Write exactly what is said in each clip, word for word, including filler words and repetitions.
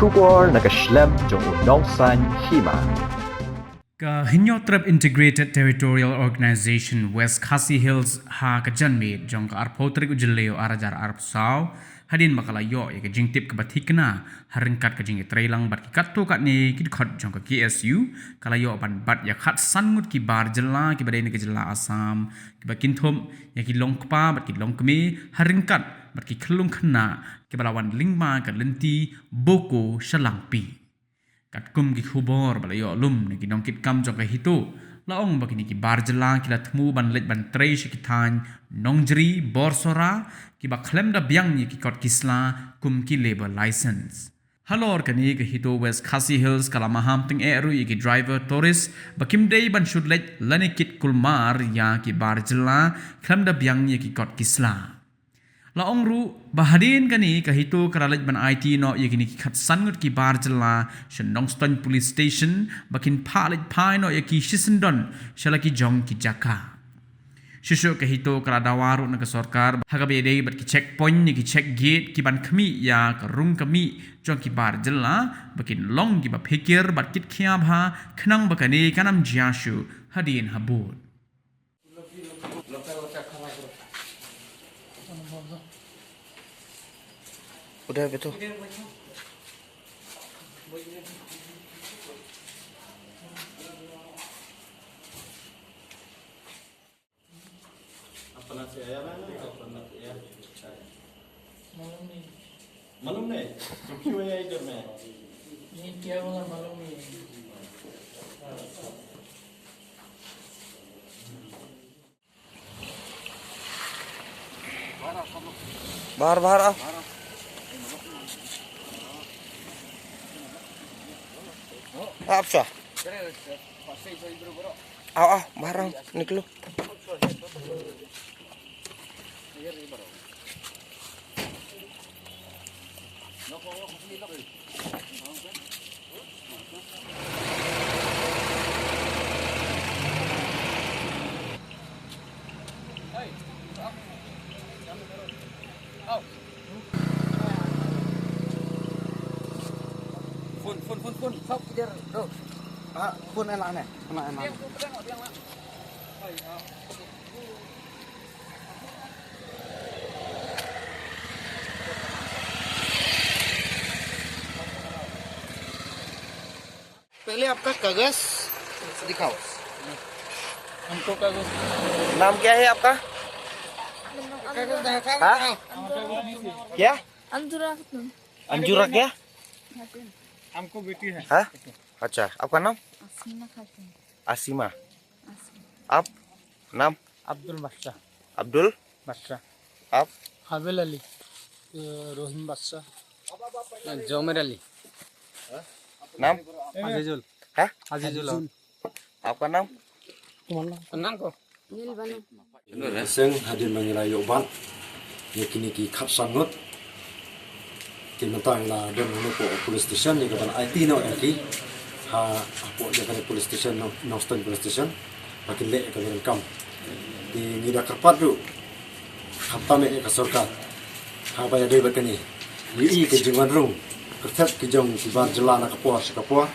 Khubor na ka shlem jong u nongsan hima. Ka Hynñiewtrep Integrated Territorial Organization West Khasi Hills ha ka janmiet jong ka arphew tarik u Jylliew arhajar arphew saw, hadien ba ka la ïoh ïa ka jingtip kaba thikna ha ryngkat ka jingïatreilang bad ki katto katne ki dkhot jong ka K S U, ka la ïoh ban bat ïa khatsan ngut ki bar jylla kiba dei na ka jylla Assam, kiba kynthup ïa ki longkpa bad ki longkmie ha ryngkat bad ki khyllung khynnah kiba la wan lyngba ka lynti Bokajan sha Langpih. Katkum ki khubor ba la ïoh lum na ki nongkitkam jong ka HITO, la ong ba kine ki bar jylla ki la thmu ban leit ban trei sha ki thaiñ Nongjri, Borsora, kiba khlem da biang ïa ki kot ki sla kum ki labour license. Halor kane ka HITO West Khasi Hills ka la maham tyngeh ruh ïa ki driver tourist ba kim dei ban shu leit lane kit kulmar ïa ki bar jylla khlem da biang ïa ki kot ki sla. La ong ruh ba hadien kane ka HITO ka la leit ban aiti noh ïa kine ki khatsan ngut ki bar jylla sha Nongstoiñ Police Station ba kin phah leit phai noh ïa ki shisyndon sha la ki jong ki jaka. Shuh shuh ka HITO ka la dawa ruh na ka sorkar ha kaba ïadei bad ki checkpoint ne ki check gate ki ban khmih ïa ka rung ka mih jong ki bar jylla ba kin long kiba phikir bad kit khia bha khnang ba kane kan ym jia shuh hadien habud. उधर पे तो। अपना से आया ना, अपना से आया। मालूम नहीं। मालूम नहीं? तो क्यों आया इधर में? नहीं, क्या बोला, मालूम नहीं। बाहर, बाहर आओ। आप सा। आओ, आओ, बाहर आओ, निकलो। फोन, फोन, फोन, फोन, सब इधर दो। हाँ, फोन है लाने, फोन है लाने। पहले आपका कागज दिखाओ। हमको कागज। नाम क्या है आपका? कागज दिखाओ। हाँ? क्या? अंजुरा खातून। अंजुरा क्या? हमको बेटी है। हाँ? अच्छा, आपका नाम? आसिमा खातून। आसिमा। आसिमा। आप? नाम? अब्दुल बादशाह। अब्दुल? बादशाह। आप? हाबिल अली। अ, रहीम बादशाह। जोमेर अली। नाम? अजीजुल। हाँ? अजीजुल। आपका नाम? नाम को? Seng hadien ba ngi la ïoh bat ïa kine ki khatsan ngut. Te mynta ngi la don hangne hapoh police station ïa ka ban aiti noh ïa ki ha hapoh ïa kane police station, Nong, Nongstoiñ police station, ba kin leh ïa ka donkam. Te ngi da kyrpad ruh khamtam ïa ka sorkar haba ïadei bad kane. Ïohi ka jingwan rung kyrtep ki jong ki bar jylla na ka por sha ka por.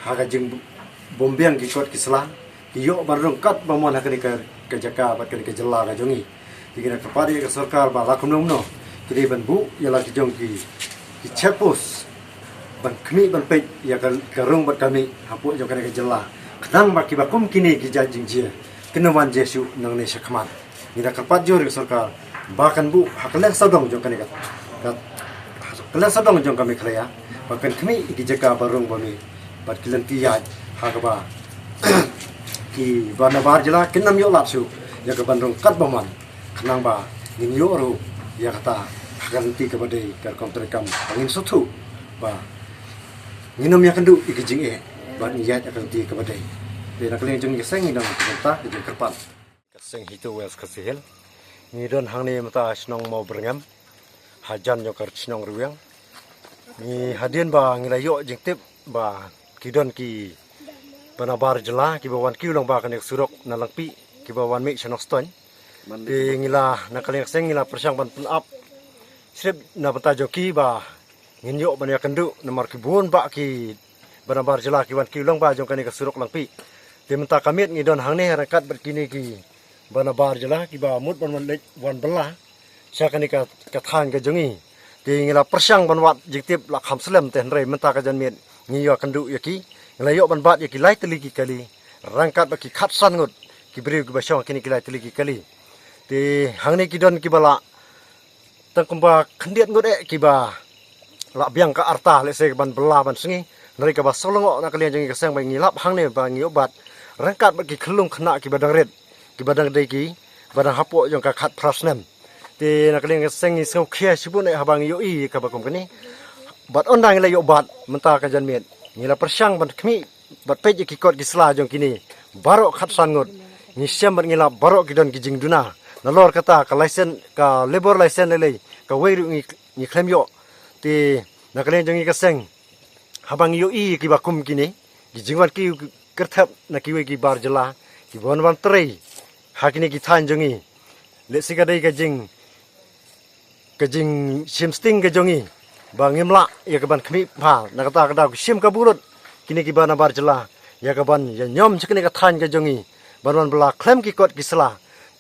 Ha ka jingbymbiang ki kot ki sla, ki ïoh ban rung katba mon ha kane ka, ka jaka bad kane ka jylla ka jong ngi. Te ngi da kyrpad ïa ka sorkar ba la kumno kumno ki dei ban buh ïa la ki jong ki, ki check post ban khmih ban peit ïa ka, ka rung bad ka mih hapoh jong kane ka jylla. Khnang ba kiba kum kine ki jait jingjia kin ym wan jia shuh nangne shakhmat. Ngi da kyrpad jur ïa ka sorkar ba kan buh ha kylleng sawdong jong kane ka, ka, kylleng sawdong jong ka Meghalaya ba kan khmih ïa ki jaka ba rung ba mih bad ki lynti ïaid ha kaba kiba na bar jylla kin ym ïoh lad shuh ïa ka ban rung katba mon, khnang ba ngin ïoh ruh ïa kata ha ka lynti kaba dei ka rukom treikam ba ngin sngewthuh ba ngin ym ïakynduh ïa ki jingeh bad ngin ïaid ha ka lynti kaba dei. Te na ka liang jong ngi ka seng ngi dang mynta ka jingkyrpad. Ka seng HITO West Khasi Hills. Ngi don hangne mynta shnong Mawbyrngem, hajan jong ka shnong Riwiang. Ngi hadien ba ngi la ïoh jingtip ba ki don kiba na bar jylla kiba wan kiew lyngba kane ka surok na Langpih kiba wan mih sha Nongstoiñ. Te ngi la na ka liang seng ngi la pyrshang ban pynap shrip na bynta jong ki ba Ngin ïoh ban ïakynduh namar ki bun bah ki ba nabar jylla ki wan kiew lyngba jong kane ka surok Langpih. Te mynta ka miet ngi don hangne ryngkat bad kine ki ba nabar jylla kiba mut ban wan leit wan bylla sha kane ka, ka thaiñ ka jong ngi. Te ngi la pyrshang ban wad jingtip la kham slem, te hynrei mynta ka janmiet ngi ïakynduh ïa ki, ngi la ïoh ban bat ïa ki lai tylli ki kali ryngkat bad ki khatsan ngut ki briew kiba shong ha kine ki lai tylli ki kali. Te hangne ki don kiba la tang kumba khyndiat ngut eh kiba la biang ka arta lehse ban bylla ban sngi. Hynrei kaba sngewlyngngoh na ka liang jong ngi ka seng ba ngi lap hangne ba ngi ïoh bat ryngkat bad ki khyllung khynnah kiba dang rit, kiba dang dei kiba dang hapoh jong ka khatphra snem. Te na ka liang ka seng ngi sngewkhia shibun eh haba ngi ïohi kaba kum kane. Bad ynda ngi la ïoh bat mynta ka janmiet ngi la pyrshang ban khmih bad peit ïa ki kot ki sla jong kine baroh khatsan ngut. Ngi shem bad ngi lap baroh ki don ki jingduna. Nalor kata ka license, ka labour license lei lei kawei ruh ngi, ngi khlem ïoh. Te na ka liang jong ngi ka seng haba ngi ïohi ïa kiba kum kine ki jingwan kiew kyrthep na kiwei ki bar jylla kiba wan wan trei ha kine ki thaiñ jong ngi. Lehse ka dei ka jing ka jingshim sting ka jong ngi ba ngim lah ïa ka ban khmih pha. Na kata ka daw ki shim ka bulut kine kiba nabar jylla ïa ka ban ïa ñiom sha kane ka thaiñ ka jong ngi ban wan bylla khlem ki kot ki sla.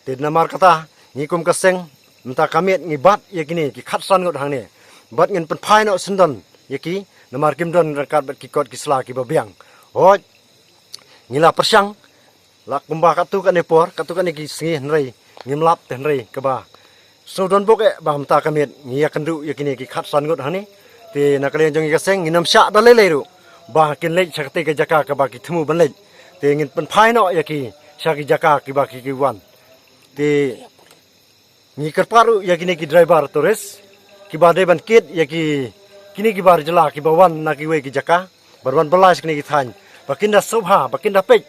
Te namar kata ngi kum ka seng mynta ka miet ngi bat ïa kine ki khatsan ngut hangne bad ngin pynphai noh syndon ïa ki namar kim don ryngkat bad ki kot ki sla kiba biang. Hooid, ngi la pyrshang la kumba katto katne por, katto katne ki sngi, hynrei ngim lap, te hynrei kaba sngewdon bok eh ba mynta ka miet ngi ïakynduh ïa kine ki khatsan ngut hangne. Te na ka liang jong ngi ka seng ngin ym shah da lei lei ruh ba kin leit sha katei ka jaka kaba ki thmu ban leit. Te ngin pynphai noh ïa ki sha ki jaka kiba ki, ki wan. Te ngi kyrpad ruh ïa kine ki driver tourist kiba dei ban kit ïa ki, kine ki bar jylla kiba wan na kiwei ki jaka ban wan bylla sha kine ki thaiñ ba kin da sngewbha, ba kin da peit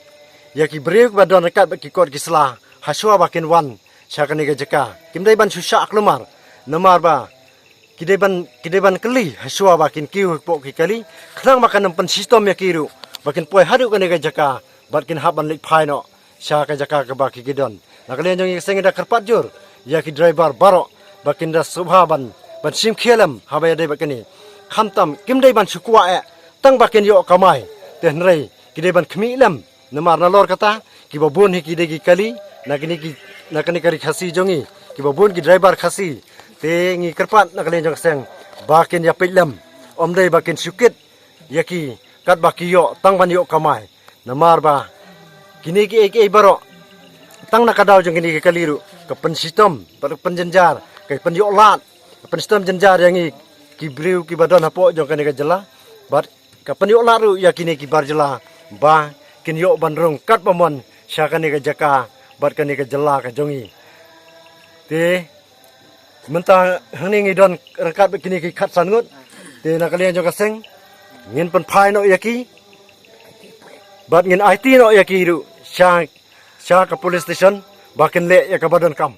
ïa ki briew kiba don ryngkat bad ki kot ki sla hashwa ba kin wan sha kane ka jaka. Kim dei ban shu shah kulmar namar ba ki dei ban, ki dei ban kylli hashwa ba kin kiew hapoh ki kali khnang ba kan ym pynshitom ïa ki ruh ba kin poi haduh kane ka jaka bad kin hap ban leit phai noh sha ka jaka kaba ki, ki don. Na ka liang jong ngi ka seng ngi da kyrpad jur ïa ki driver baroh ba kin da sngewbha ban, ban shim khia lem haba ïadei bad kane. Khamtam kim dei ban shu kwah eh tang ba kin ïoh kamai, te hynrei ki dei ban khmih lem. Namar nalor kata kiba bun hi ki dei ki kali na kine ki, na kane ka ri Khasi jong ngi, kiba bun ki driver Khasi. Te ngi kyrpad na ka liang jong ka seng ba kin ïa peit lem, ym dei ba kin shu kit ïa ki katba ki ïoh tang ban ïoh kamai. Namar ba kine kiei kiei baroh tang na ka daw jong kine ki kali ruh ka pynshitom bad ka pynjynjar, ka pynïoh lad, ka pynshitom jynjar ïa ngi ki briew kiba don hapoh jong kane ka jylla bad ka pynïoh lad ruh ïa kine ki bar jylla ba kin ïoh ban rung katba mon sha kane ka jaka bad kane ka jylla ka jong ngi. Te mynta hangne ngi don ryngkat bad kine ki khatsan ngut. Te na ka liang jong ka seng ngin pynphai noh ïa ki bad ngin aiti noh ïa ki ruh sha, sha ka police station ba kin leh ïa kaba donkam.